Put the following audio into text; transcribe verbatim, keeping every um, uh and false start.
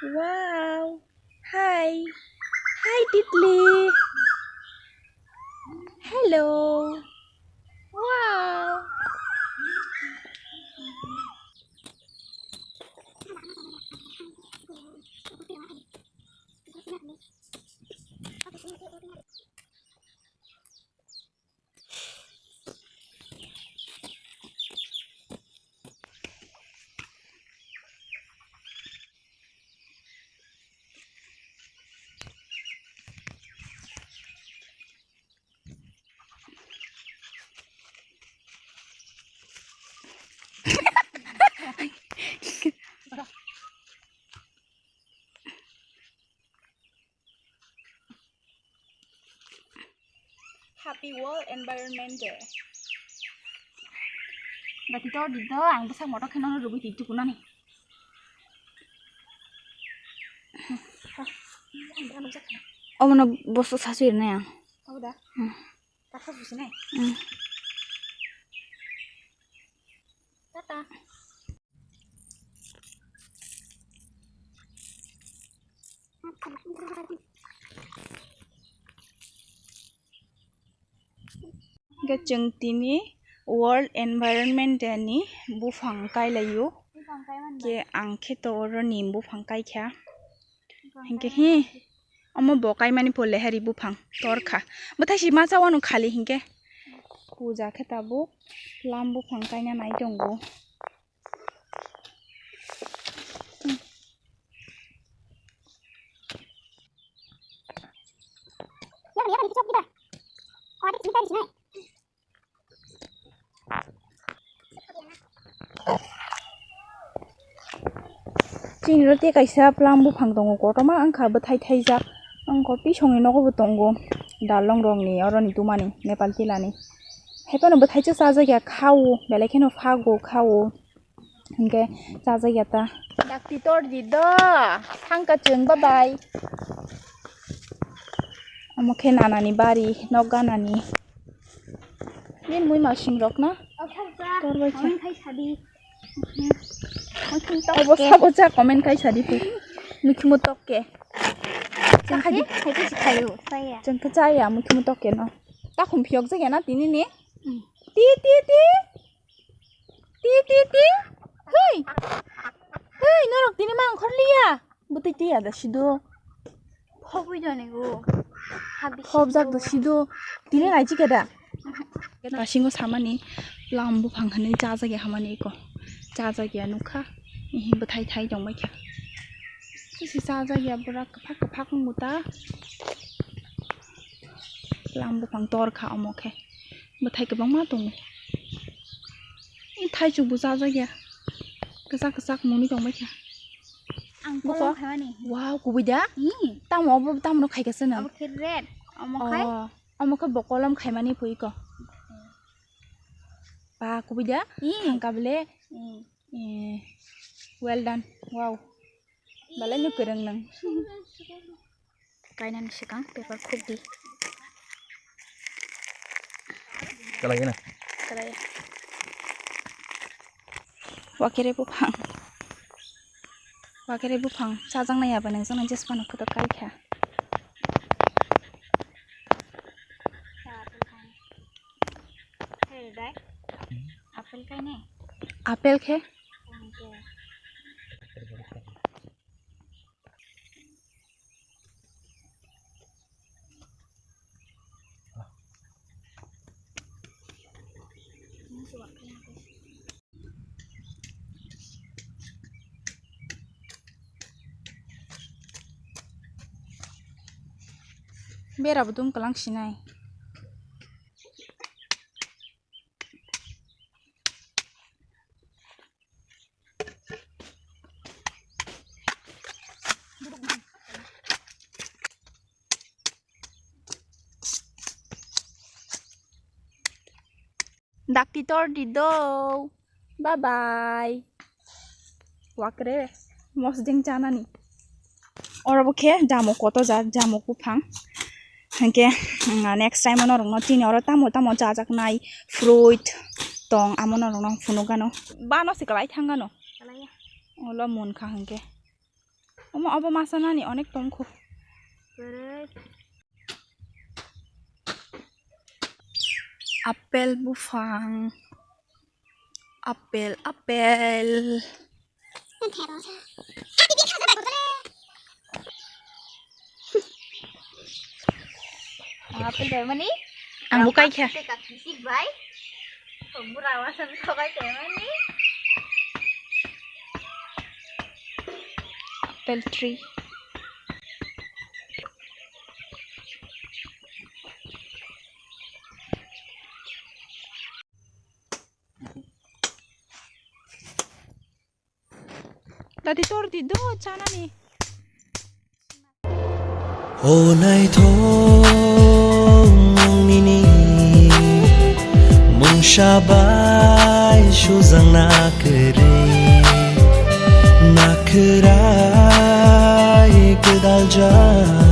Wow. Hi. Hi, Titli. Hello. Wow. Happy World Environment Day. Dati tor di do, ang bwsak motor khe nono rwgwi twi tukunani. Omono boso sasu irnai ang. Oda. Hmm. Takha businai. Hmm. Tata. Hwnkhe chwng tini World Environment Day ni buphang kailaio. Buphang kai manba. Khe ang khe to oro nim buphang kaikha. Buphang Hwnkhe kai hi, omo bo kaimani pore lehari buphang torkha. Bwthai si ma chawano khali hwnkhe. Puja khe tabuk plum buphang kaina nai tongo. Chini oro tei kaisa plum buphang tongo, kotorma wngkha bwthai thaijak, wngkha pisongni nogo bo tongo, dalong rokni oroni tumani Nepal tilani. Haiphano bwthai cha chajak ya, khao, belai kheno phago, khao. Hwnkhe chajak ya ta. Dakti tor di do. Thangka chwng, bye bye. Omo khe nanani bari, nok ganani. Ni mui masing rok na? Tor bai khe. Comment khai sadi. Obo sabo cha comment khai sadi phu. Mui khimu tok ke. Cha khai di. Khai khai si khayo, saya. Chwng khe chaya, mui khimu tok ke no. Ta khum phiyok jagya na tini ni? Mm. Ti, ti, ti. Ti, ti, ti. Hei. Hei, norok tini ma ongkhor liya. Bwtwi tiya da sido. Phobwi jani go. Habi phobjak da sido. Tini nai chike da. Basingo samani plum buphang hwnwi chajak ya hamani eko. Chajak ya nukha. Ihi bwthai thai tongbai kha. Sisi chajak ya bwrak kwphak kwphak wngbo ta. Plum buphang tor kha omo khe. Bwthai kwbangma tongo. Ih, thaichuk bo chajak ya. Kwchak kwchak mwnwi tongbai kha. Ang buko? Kolom khaimani. Wow, kubui da? Hmm. Tamo obo, tamo no khai kha se nang? Obo khe red. Omo khai? Oh, omo khe bo kolom khaimani phui ko. Ba, kubui da? Hmm. Thangka bele. Hmm. Eh, well done. Wow. Belai no kwrwng nang. Kainani swkang paper khuk di. Kalai na. Kalai. Wakere buphang. Wakere buphang. Chajak nai abo nang jana jespa no kotor kai kha. Apple kai ne? Apple khe? Bera bo dum kwlang sinai. Dakti tor di do. Bye bye. Wakre mosdeng chanani. Oro bo khe jamuk koto ja, jamuk buphang. Hwnkhe, mm, next time norokno tini oro tamo tamo chajaknai fruit tong, amo norokno phunukgano. Bano se kwlai thangano. Olo munkha hwnkhe. Omo obo masa nani onek tongkhu. Apple buphang. Apple, apple. Apple bai mani? Ang bukai kha. Tei kak bisik bai. Bura wasan khobai tei mani. Apple tree. Dadi tor di do chanani. O naithok nini mungsa bai sujak na kwrwi, na kwrai kwdaljak.